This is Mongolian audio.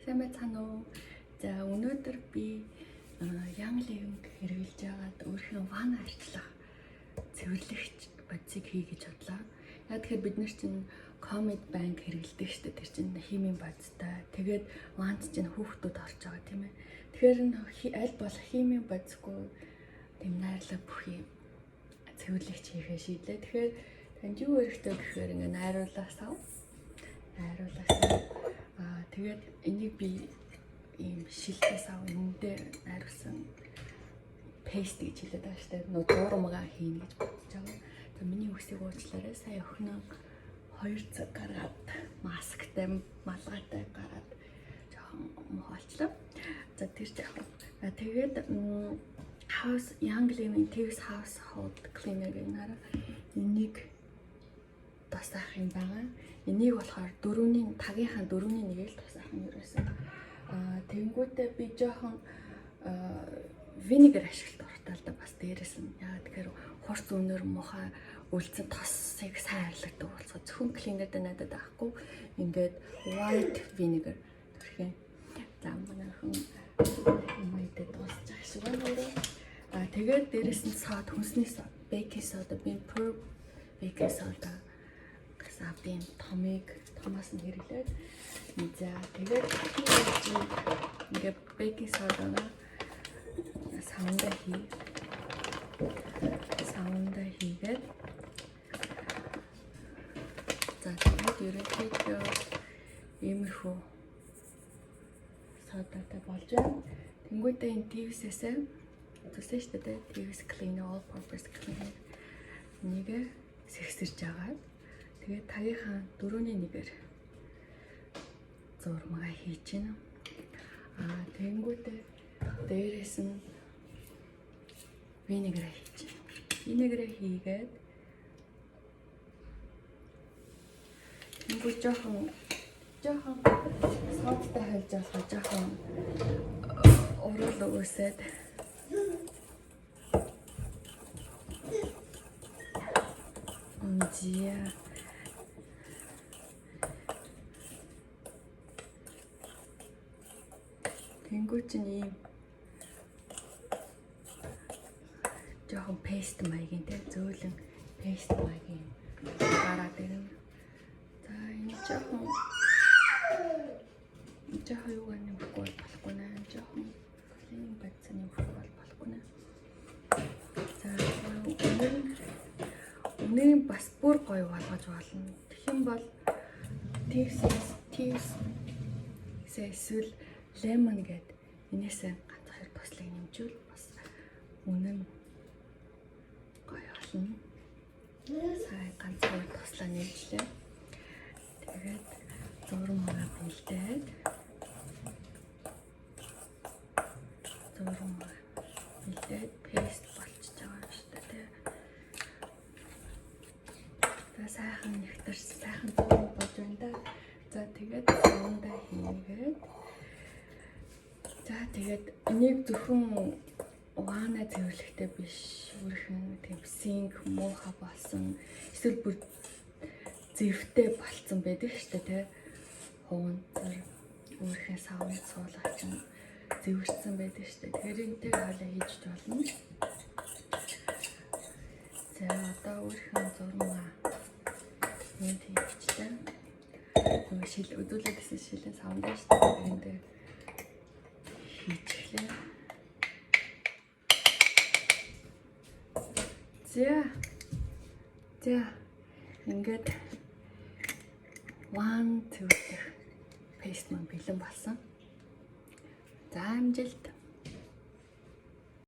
Сайн байцгаана уу? За, өнөөдөр би Young Living хэрэглэж байгаад өөрийнхөө ванна арчлах цэвэрлэгч бодисыг хий гэж бодлоо. Яг тэгэхээр бид нар чинь Comet Bank хэрэглэдэг шүү дээ. Тэр чинь химийн бодистой. Тэгээд ваннд чинь хүүхдүүд орж байгаа, тийм ээ. Тэгэхээр аль болох химийн бодисгүй тийм найрлага бүхий цэвэрлэгч хийхээ шийдлээ. Тэгэхээр танд юу хэрэгтэй гэхээр ингээ найруулаас ав. Найруулаас. Аа, тэгээд энийг би ийм шилтээс ав, энэндээ найруулсан paste гэж хэлээд байгаа шүү дээ. Нөө зурмага хийнэ гэж бодож байгаа. За, миний үсийг уучлаарай. Сая охиноо 2 цаг гаргаад, масктай, малгайтай гараад жоохон муухайлчлаа. За, тэр жоохон. Тэгээд House Young Living Thieves Household Cleaner гэх нараа энийг тусаах юм байгаа. Энийг болохоор дөрөвний тагийнхаа дөрөвний нэгийг л тусаах юм ерөөсөө. Аа, тэгэнгүүтээ би жоохон vinegar ашиглах дуртай л да бас дээрэс нь. Яагаад тэгэхээр хурц үнэр муухай үлдсэн тосыг сайн арилгадаг болохоор зөвхөн cleaner дээр надад авахгүй ингээд white vinegar төрхөө. За, манай охин юм идэ дуусчих шиг байна өөрөө. Аа, тэгээд дээрэс нь сод, хүнсний сод, baking soda, би pure baking soda гэсэн авдیں۔ Томыг томоос нь хэрэглээд. За, тэгээд ингээд baking soda савндаа хий. Савндаа хийгээд, за, тэгээд ерөнхийдөө иймэрхүү содатай болж байна. Тэнгүүтээ энэ Thieves-ээсээ үзүүлсэн шүү дээ. Thieves Clean All Purpose Cleaner нэгэ сэгсэрж агаад, тэгээд тагийнхаа дөрөвний нэгээр зурмага хийж байна. Аа, тэгэнгүүтээ дээрээс нь vinegar хийж байна. Vinegar хийгээд тэнгүүт жоохон жоохон содтой хольж болохоор жоохон уруул өгөөсөд. Зя. Тэнгүү чинь ийм жоохон paste маягийн, те, зөөлөн paste маягийн гараад ирнэ. За, энэ жоохон жоохон юу нэмэхгүй бол болохгүй нэ. Жоохон cleaning бодис нэмэхгүй бол болохгүй нэ. За, үнэрийн бас бүр гоё болгож болно. Тэгэх юм бол Thieves эсвэл lemon гээд энээсээ ганц хоёр туслыг нэмжүүл бас үнэн гоё болно. Сая ганц хоёр туслаа нэмжлээ. Тэгээд зурмага бэлдээд, зурмага бэлдээд paste болчихж байгаа юм шүү дээ. За, сайхан нэгтэрч, сайхан зурм болж байна да. За, тэгээд савндаа хийгээд, за, тэгээд энийг зөвхөн ванна цэвэрлэхтэй биш, өөрхөн тийм sink муухай болсон эсвэл бүр зэвтэй болцсон байдаг шүү дээ, тий. Хуван зур өөрхөн савн суулгах чинь зэвэрсэн байдаг шүү дээ. Тэгэхээр энтэй хоолой хийж болно. За, одоо өөрхөн зурмаа энд хийчихлээ. Нөгөө шил үзүүлээд гэсэн шилэн савндаа шүү дээ. Энд хийчихлээ. За. За. Ингээд one цэвэрлэх paste маань бэлэн болсон. За, амжилт.